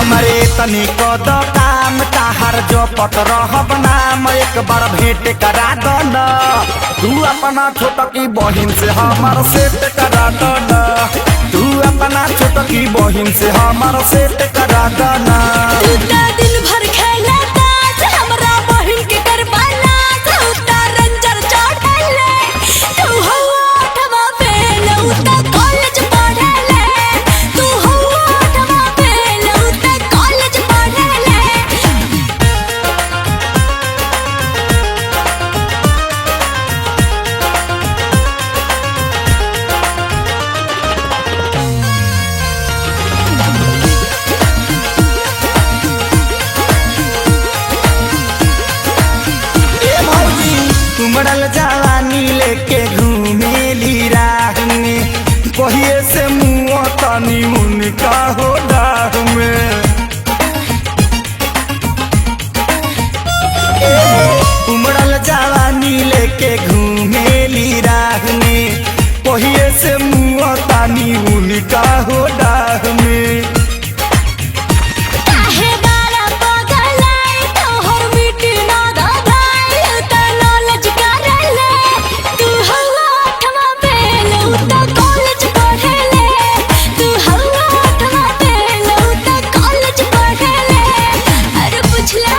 हमरे तनी कद काम ताहार जो पट रहब नाम, एक बार भेंट करा दन। तू अपना छोटकी बहिन से हमार सेट करा दन। तू अपना छोटकी बहिन से हमार सेट करा दन। तू त दिन भर खेला ताश, हमरा बहिन के करवाला तू त रंजर चढ़ले। तू हौ आठवा फेल, ऊ त कॉलेज पढ़ले। तू हौ आठवा फेल, ऊ त कॉलेज पढ़ले। ए भौजी, तुमरल जवानी लेके घूमेली राह में, कहिए से मुँह तनी उनका हो डाह में। ए, उमड़ल जवानी लेके घूमेली राह में, कहिए से मुँह तनी उनका हो डाह में। काहे बारा पगलाए, तोहर मिट्टी ना गवाए, ऊ त नॉलेज करले। तू हौ आठवा फेल, ऊ त कॉलेज पढ़ले। तू हौ आठवा फेल, ऊ त कॉलेज पढ़ले। अरे पुछला।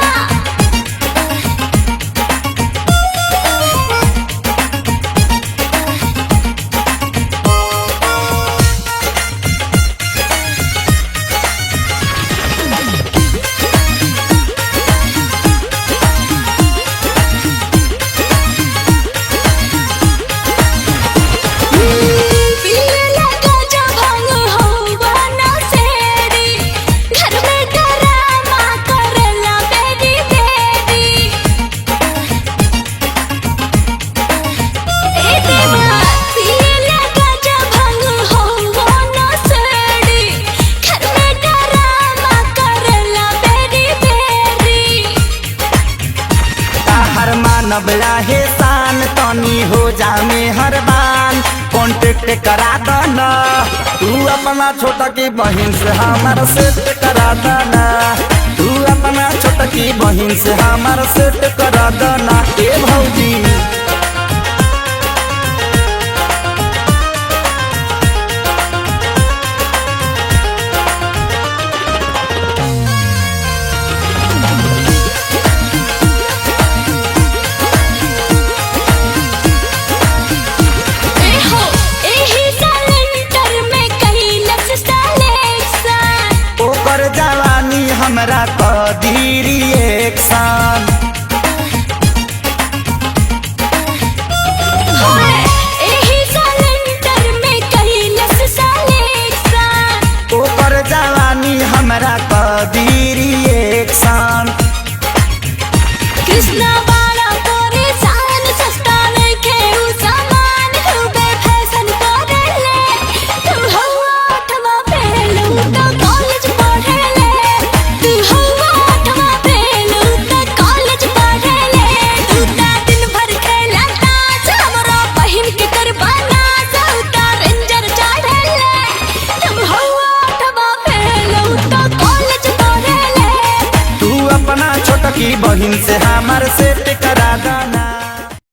पीने लगा जब भांग हवा ना सेरी, घर में डरामा करला बेरी बेरी। ए देवा, पीने लगा जब भांग हवा ना सेरी, घर में डरामा करला बेरी बेरी। ताहर मानब हे शान, तनी हो जामे हरबान, कॉन्टेक्ट करा दन। तू अपना छोटकी बहिन से हमार सेट करा दना। तू अपना छोटकी बहिन से हमार सेट करा दना। ए भौजी। ए हो, एही सिलेंडर में कैलस सिलेक्शन। ओकर जवानी हमरा कदीरी एक्शन। होए, एही सिलेंडर में कैलस सिलेक्शन। ओकर जवानी हमरा कदीरी एक्शन। कृष्णा बाड़ा परेशान, सस्ता नइखे ऊ सामान, खूबे फैशन करेले। तू हौ आठवा फेल, ऊ त कॉलेज पढ़ेले। तू हौ आठवा फेल, ऊ त कॉलेज पढ़ेले। तू त दिन भर खेला ताश, हमरा बहिन के करवाना, ऊ त रेंजर चढ़ेले। तू हौ आठवा फेल, ऊ त कॉलेज पढ़ेले। तू अपना छोटकी बहिन से हमार सेट करा